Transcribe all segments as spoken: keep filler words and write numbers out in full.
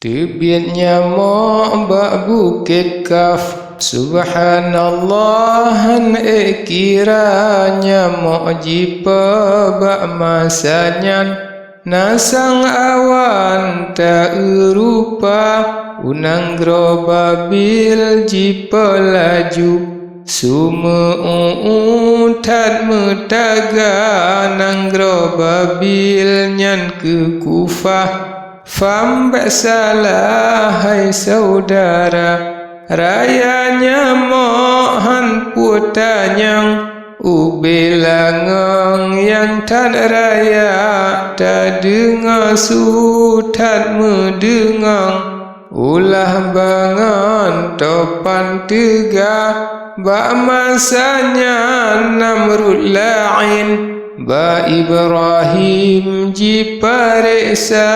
Teubiet nyamok bak Bukét Kaf, subhanallah, han ék kira nyamok jipeue bak masa nyan. Na sang awan ta-eu rupa, u nanggroe Babil jipeue laju. Su meu-u'u that meutaga, nanggroe Babil nyan keu Kufah. Fam bék salah, hai syedara, raya nyamok han peue tanyong. Ubé langong nyang that raya, tadeungoe su that meudeungong. Ulah bangon topan teuga, bak masa nyan Namrud laén bak Ibrahim jipareksa,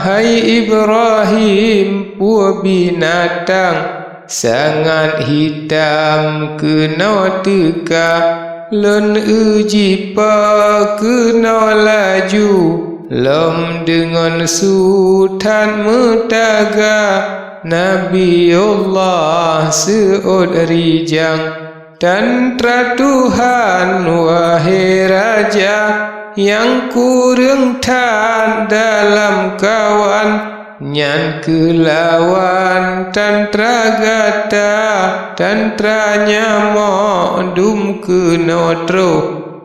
hai Ibrahim, peue binatang sangat hitam keunoe teuka. Lôn eu jipeue keunoe laju, lom deungon su that meutaga. Nabiullah seuôt rijang, tantra Tuhan, wahé raja, nyang kureueng that dalam kawan. Nyan kheueh lawan tantra gata, tantra nyamok dum keunoe troh.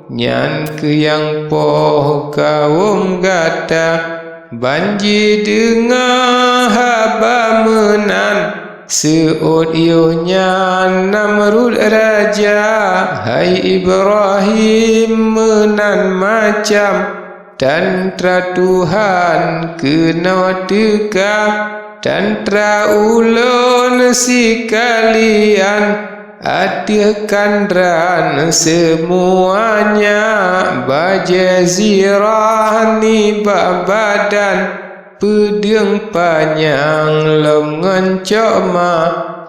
Nyan kheueh nyang poh kawöm gata, ban jideungoe haba meunan. Seuôt yoh nyan Namrud raja, hai Ibrahim, meunan macam. Tantra Tuhan keunoe teuka, tantra ulôn sikalian. Ateueh kandran seumuanya, bajée zirah nibak badan, peudeueng panyang lom ngon cok ma,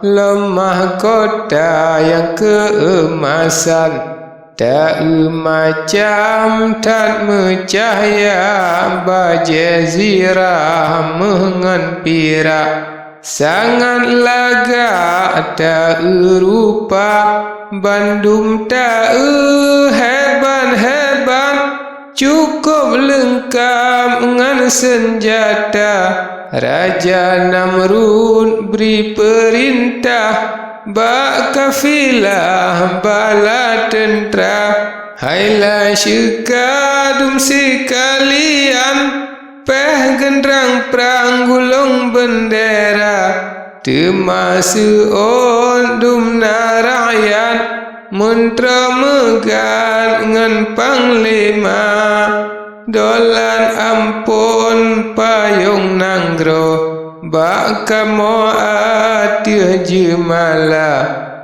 lom mahkota nyang keueumasan. Ta-eu macam that meucahya, bajée zirah méuh ngon pirak. Sangat lagak ta-eu rupa, bandum ta-eu hebat-hebat, cukôp leungkab ngon seunjata. Raja Namrud bri peurintah, bak kafilah bala teuntra, hai laju ka dum sikalian, péh geundrang prang gulong beundera, teuma seuôt dum na rakyat, meuntroe meugat ngon panglima. Dolan amphon payong nanggroe, bak kamoe ateueh jeumala,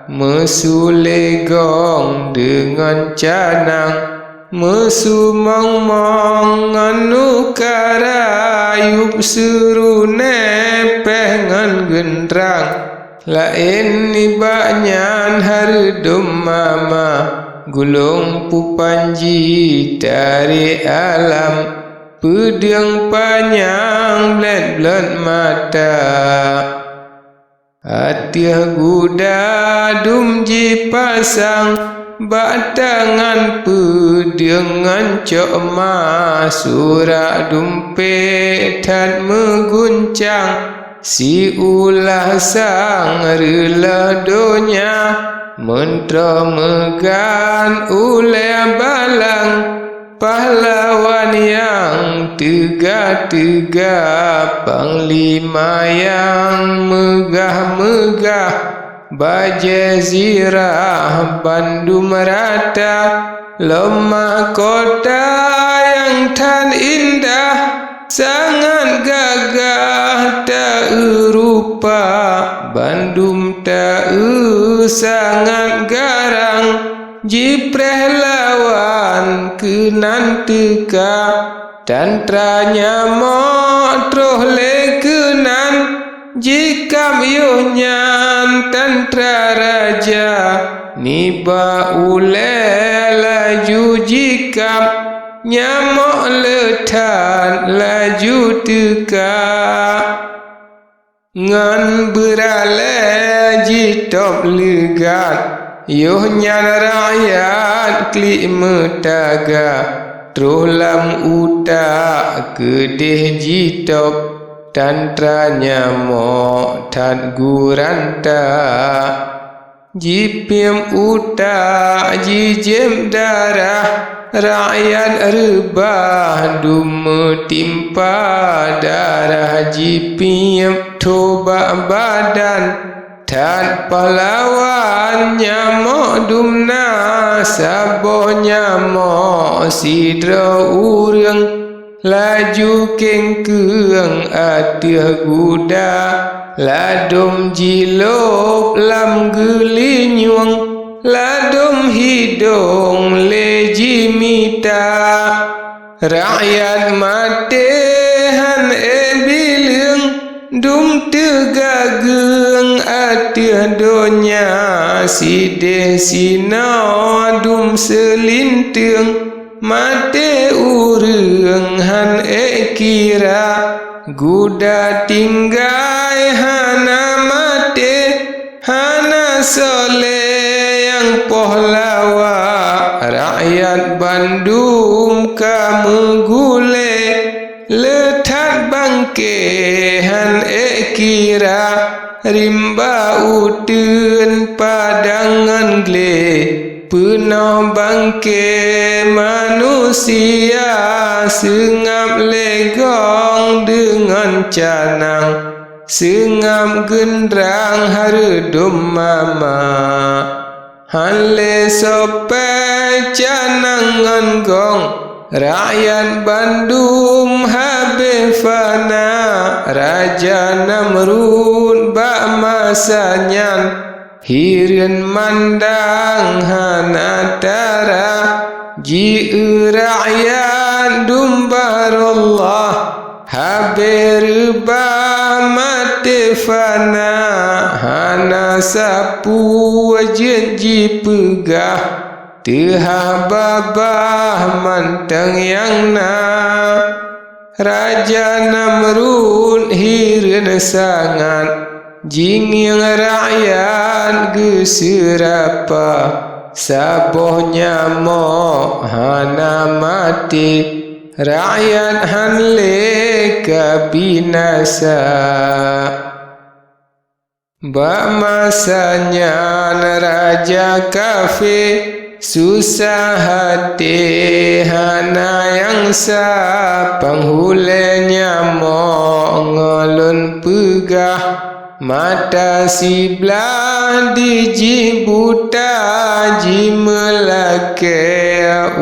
meusu lé gong deungon canang, meusu mong-mong ngon nukara, yup seurunéh péh ngon geundrang. Laén nibak nyan hareuem dum mama, gulong pupanji tarék alam, peudeueng panyang blét-blét mata. Ateueh guda dum jipasang, bak tangan peudeueng ngon cok ma, surak dumpék that meuguncang. Siulah sang reuloh donya, meuntroe meugan ulée balang, pahlawan nyang teuga-teuga, panglima nyang meugah-meugah, bajée zirah bandum rata, lom mahkota nyang that indah, sangat gagah ta-eu rupa, bandum ta-eu sangat garang, jipreh lawan keunan teuka. Tantra nyamok troh lé keunan, jikab yoh nyan tantra raja, nibak ulée laju jikab, nyamok le that laju teuka. Ngon beuralée jitôb leugat, yoh nyan rakyat klik meutaga, troh lam utak keudeh jitôb, tantra nyamok that guranta. Jipiep utak, jijieb darah, rakyat reubah dum meutimpa, darah jipiep tho bak badan. That pahlawan nyamok dum na, saboh nyamok sidroe ureuëng. Laju kéngkeueng ateueh guda, ladôm jilôb lam geulinyueng, ladôm hidông lé jimita. Rakyat maté han ék bileueng, dum teugageueng ateueh donya, sideh sinoe dum seulinteung. Maté ureuëng han ék kira, guda tinggai hana maté, hana soe lé nyang poh lawa. Rakyat bandum ka meugulée, le that bangké han ék kira, rimba uteuen padang ngon glé. Peunoh bangké manusia, seungab lé gong deungon canang, seungab geundrang hareuem dum mama. Han lé soe pée canang ngon gong, rakyat bandum habéh fana. Raja Namrud bak masa nyan, hireuen mandang hana tara, jieu rakyat dum barô Allah, habéh reubah maté fana, hana sapeue jeuet jipeugah, teuhah babah mantong nyang na. Raja Namrud hireuen sangat, jingieng rakyat geuseurapa, saboh nyamok hana maté, rakyat han lé ka binasa. Bak masa nyan raja kafé susah até hana nyang sa, panghulée nyamok ngon lôn peugah, mata siblah dijih buta, jimeulakée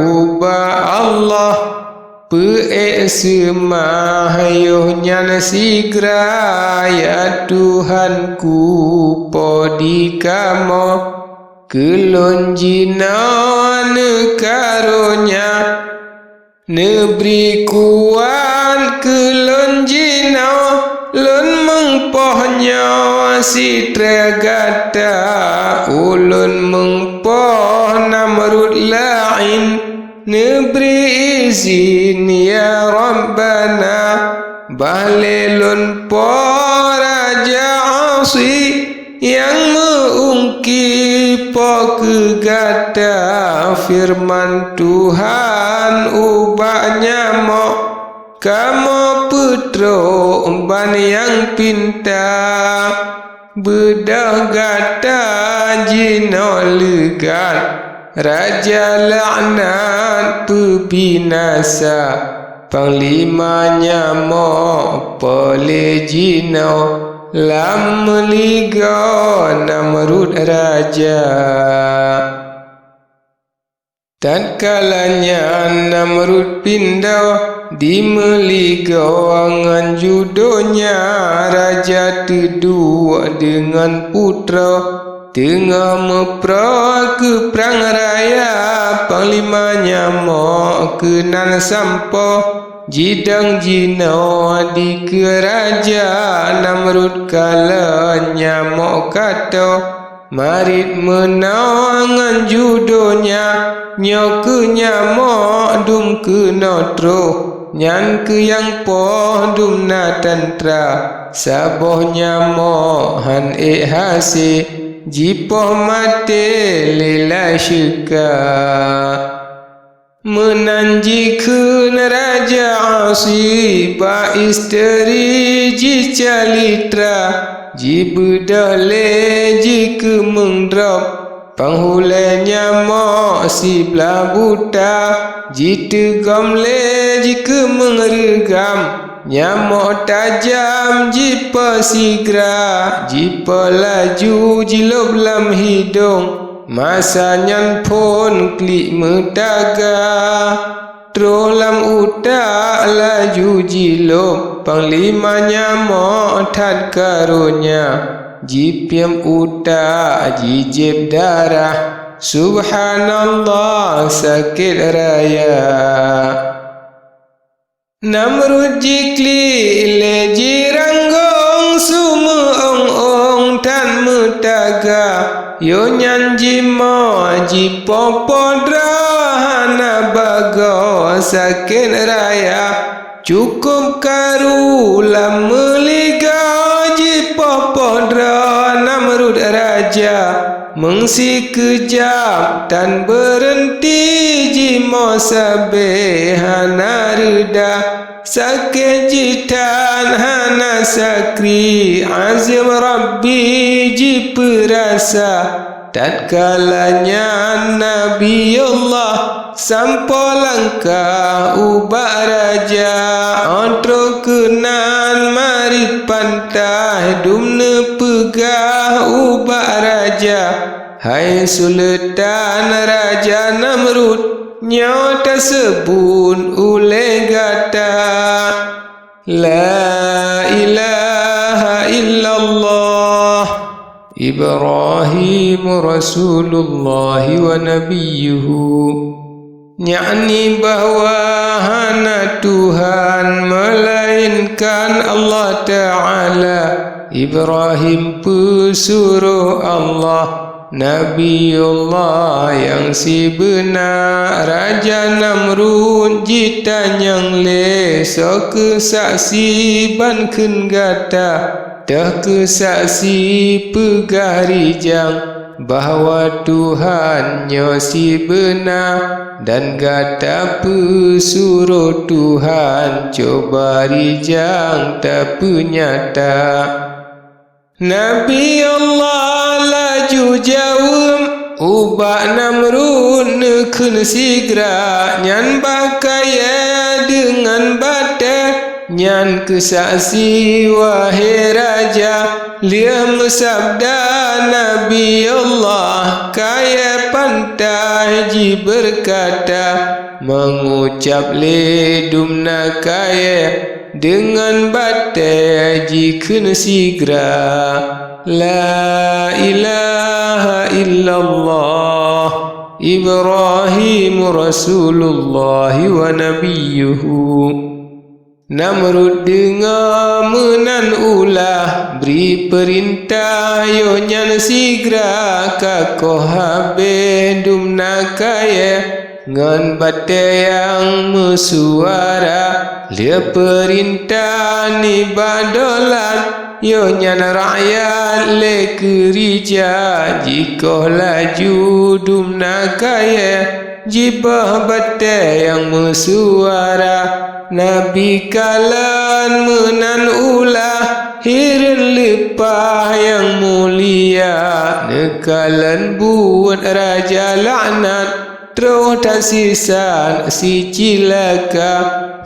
ubak Allah. Peuék seumah yoh nyan sigra, ya Tuhanku, po di kamoe. Keu lôn jinoe neukaronya, neubri kuat keu lôn jinoe. Lôn meung poh nyoe sitré gata, ulôn meung poh Namrud laén. Neubri izin, ya Rabbana, bah lé lôn po raja asi nyang meu-ungki po keu gata. Feureuman Tuhan ubak nyamok, kamoe peutrok ban nyang pinta. Beudôh gata jinoe leugat, raja laknat peubinasa. Panglima nyamok po lé jinoe lam meuligoe Namrud raja. Tatkala nyan Namrud pindoe di meuligoe ngon ju donya, raja teuduek deungon putroe teungoh meuproe keu prang raya. Panglima nyamok keunan sampoe jidong jinoe dikeue raja. Namrud kalon nyamok ka toe, marit meunoe ngon ju donya, nyoe keuh nyamok dum keunoe troh. Nyan keuh nyang poh dumna tantra, saboh nyamok han ék hasé, jipoh maté lé laseuka. Meunan jikheun Raja Asi bak isteri jih calitra, jibeudôh lé jikeumeung drob. Panghulée nyamok siblah buta, jiteugom lé jikeumeung reugam. Nyamok tajam jipeusigra, jipeulaju jilôb lam hidông. Masa nyan phon klik meutaga, troh lam utak laju jilôb. Panglima nyamok that karonya, jipiep utak jijieb darah. Subhanallah, sakét raya. Namrud jiklik lé jiranggong, su meu'ong-ong that meutaga. Yoh nyan jimoe jipoh-poh droe hana bagoe, sakét raya. Cukôp karu lam meuligoe, jipoh-poh droe Namrud raja. Meusikeujab tan beureunti, jimoe sabé hana reuda. Sakét jih that hana sakri, azeueb Rabbi jipeurasa. Tatkala nyan Nabi Allah sampoe langkah ubak raja, 'oh troh keunan marit pantai dum neupeugah ubak raja. Hai Sultan Raja Namrud, nyoe taseubut ulée gata, La ilaha illallah, Ibrahim Rasulullah wa nabiyyuhu. Yakni bahwa hana Tuhan melainkan Allah Ta'ala. Ibrahim peusuroh Allah, Nabiullah nyang sibeuna. Raja Namrud jitanyong lé, soe keuh saksi ban kheun gata? Toh keuh saksi peugah rijang bahwa Tuhan nyoe sibeuna, dan gata peusuroh Tuhan cuba rijang tapeunyata. Nabi Allah laju jaweueb ubak Namrud neukheun sigra, nyan bah kayée deungon batée. Nyan keuh saksi, wahé raja, lheueh meusabda Nabi Allah, kayée pantai jibeurkata, meugucab lé dumna kayée deungon batée jikheun sigra, La ilaha illallah, Ibrahim Rasulullah wa nabiyyuhu. Namrud deungoe meunan ulah, bri peurintah yoh nyan sigra kakoh habéh dumna kayée ngon batée nyang meusuara. Lheueh peurintah nibak dolat, yoh nyan rakyat lé keurija, jikoh laju dumna kayée. Jiboh batée nyang meusuara, Nabi kalon meunan ulah, hireuen leupah nyang mulia, neukalon buet raja laknat, troh that sisat sicilaka.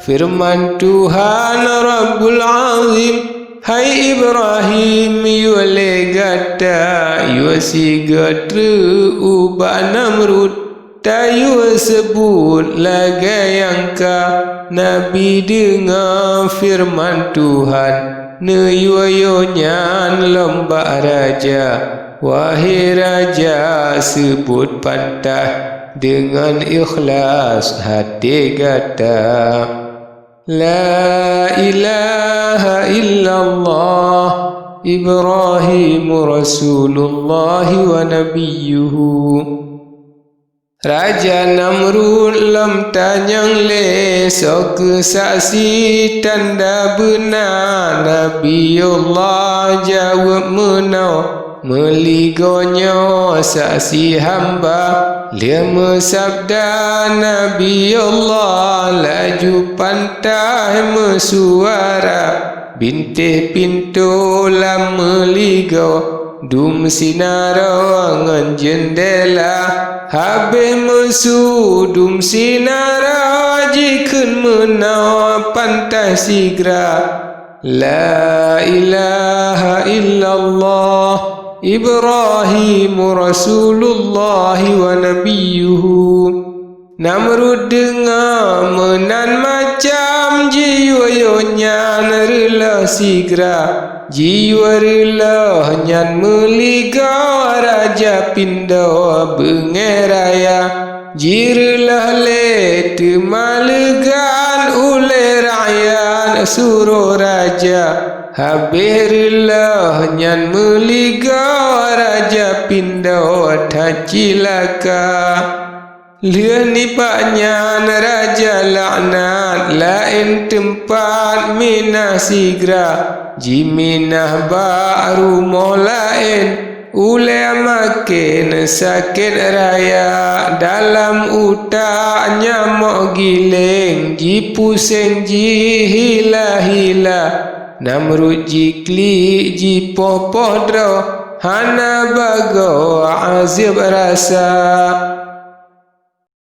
Feureuman Tuhan Rabbul Azim, Hai Ibrahim, yue lé gata yue sigoe treuk ubak Namrud. Tayue seubut lagée nyang ka Nabi deungoe feureuman Tuhan, neuyue yoh nyan lom bak raja. Wahé raja, seubut pantai deungon ikhlas até gata, La ilaha illallah, Ibrahim Rasulullah wa nabiyyuhu. Raja Namrud lom tanyong lé, soe kheueh saksi tanda beuna? Nabiullah jaweueb meunoe, meuligoe nyoe saksi hamba. Lheueh meusabda Nabiullah, laju pantai meusuara, bintéh pintoe lam meuligoe, dum sinara ngon jeundela. Habéh meusu dum sinara, jikheun meunoe pantai sigra, "La ilaha illallah, Ibrahim Rasulullah wa nabiyyuhu." Namrud deungoe meunan macam, jiyue nyan reuloh sigra. Jiyue reuloh nyan meuligoe, raja pindoe beungéh raya. Jireuloh lé teuma leugan ulée rakyat suroh raja. Habéh reuloh nyan meuligoe, raja pindoe that cilaka. Lheueh nibak nyan raja laknat laén teumpat minah sigra, jiminah bak rumoh laén. Ulée maken sakét raya, dalam utak nyamok giléng, jipuseng jih hila-hila. Namrud jiklik jipoh-poh droe, hana bagoe azeub rasa.